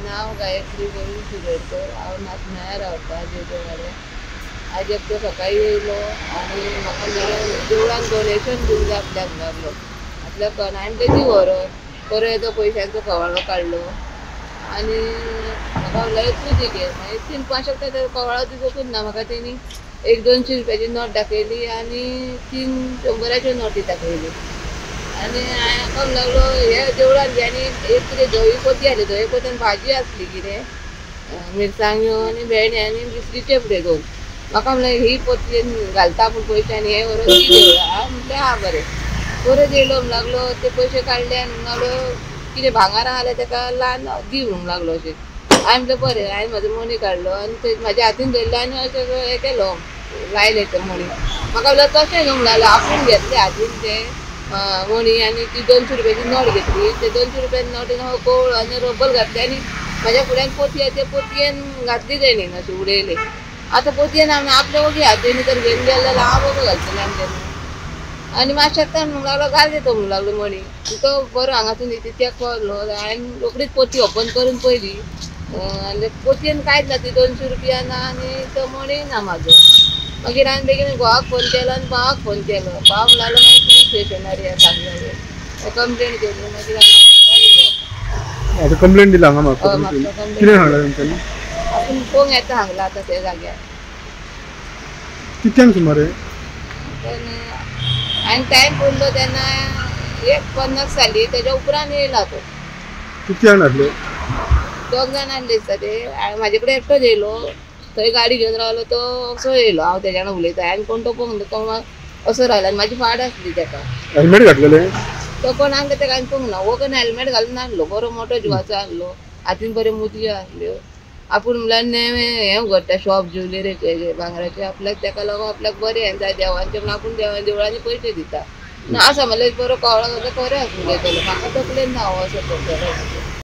नांव गायत्री गोविंद शिरोडकर. हांव नातनाया रावता जेजवाड्यार. आज एकटो सकाळीं येयलो आनी म्हाका देवळान डोनेशन दिवंक जाय आपल्याक लागलो. आपल्याक कळना. हांवें म्हणलें दी व्हरोन. परत तो पयशांचो कवाळो काडलो आनी म्हाका म्हणलें तूं दी घे. मागीर 3-5 शकता तो कवाळो दिवकूच ना म्हाका. तेणी एक 200 रुपयाची नोट दाखयली आनी 3 शंबराच्यो नोटी दाखयल्यो. आनी हांवें म्हाका म्हणूंक लागलो हे देवळान घे. आनी एक कितें धवी पोती आसली, धवे पोतयेन भाजी आसली कितें मिरसांग्यो आनी भेंडे आनी बिस्कीटचे फुडें 2. म्हाका म्हणलें ही पोतयेन घालता आपूण पयशे आनी हे व्हरोन दी देवळां. हांव म्हणलें हा बरें. परत येयलो म्हणूंक लागलो ते पयशे काडले आनी म्हणूंक लागलो कितें भांगारां आसल्यार तेका ल्हान दी म्हणूंक लागलो अशें. हांवें म्हणलें बरें. हांवें म्हजो मणी काडलो आनी ते म्हाज्या हातीन धरलो आनी अशें हें केलो, लायले ते मणी. म्हाका म्हणलें तशें न्हू म्हणूंक लागलो. आपूण घेतले हातीन ते मणी आनी ती 200 रुपयाची नोट घेतली. ते 200 रुपयाची नोटीन हो कोळ आनी रबर घातले आनी म्हाज्या फुड्यान पोती आसा ते पोतयेन घातली तेणीन अशें उडयले. आतां पोतयेन आमी आपले ओगी हातीन तर घेवन गेले जाल्यार हांव ओगो घालतलें आमगेलें. आनी मातशें म्हणूंक लागलो घाल तो म्हणूंक लागलो मणी. तो बरो हांगासून तित्याक पावलो. हांवें रोखडीच पोती ओपन करून पयली आनी पोतयेन कांयच ना, ती 200 रुपया ना आनी तो मणी ना म्हाजो. मागीर हांवें बेगीन घोवाक फोन केलो आनी भावाक फोन केलो. भाव म्हणूंक लागलो मागीर पुलीस स्टेशनार या सांगलें. कंप्लेन केली. मागीर आतां कंप्लेन दिला हांगा म्हाका? कितें सांगलां तेंच्यांनी? आपूण पळोवंक येता सांगलां आतां त्या जाग्यार. कितल्यांक सुमारे? हांवें टायम पळयलो तेन्ना 1:50 जाली. तेज्या उपरांत येयला तो. कितले जाण आसले? 2 जाण आसले दिसता ते. म्हाजे कडेन एकटोच येयलो. थंय गाडी घेवन रावलो तो असो येयलो. हांव तेज्या वांगडा उलयता आनी कोण तो पळोवंक कोण असो रावलो आनी म्हाजी फाट आसली तेका. हेल्मेट घातलेलें? तो कोण आसलो तेका हांवें पळोवंक ना. हो कोण हेल्मेट घालून नासलो, बरो मोटो जिवाचो आसलो, हातीन बऱ्यो मुदयो आसल्यो. आपूण म्हणल्यार नेवें हें उगडटा शॉप ज्युवेलरीचें भांगराचें. आपल्याक तेका लागून आपल्याक बरें जाय देवांचें म्हणून आपूण देवळांनी पयशे दिता. आसा म्हणल्यार बरो कवळो जाल्यार खरें आसूं उलयतलो. म्हाका तकलेन ना हो असो करतलो.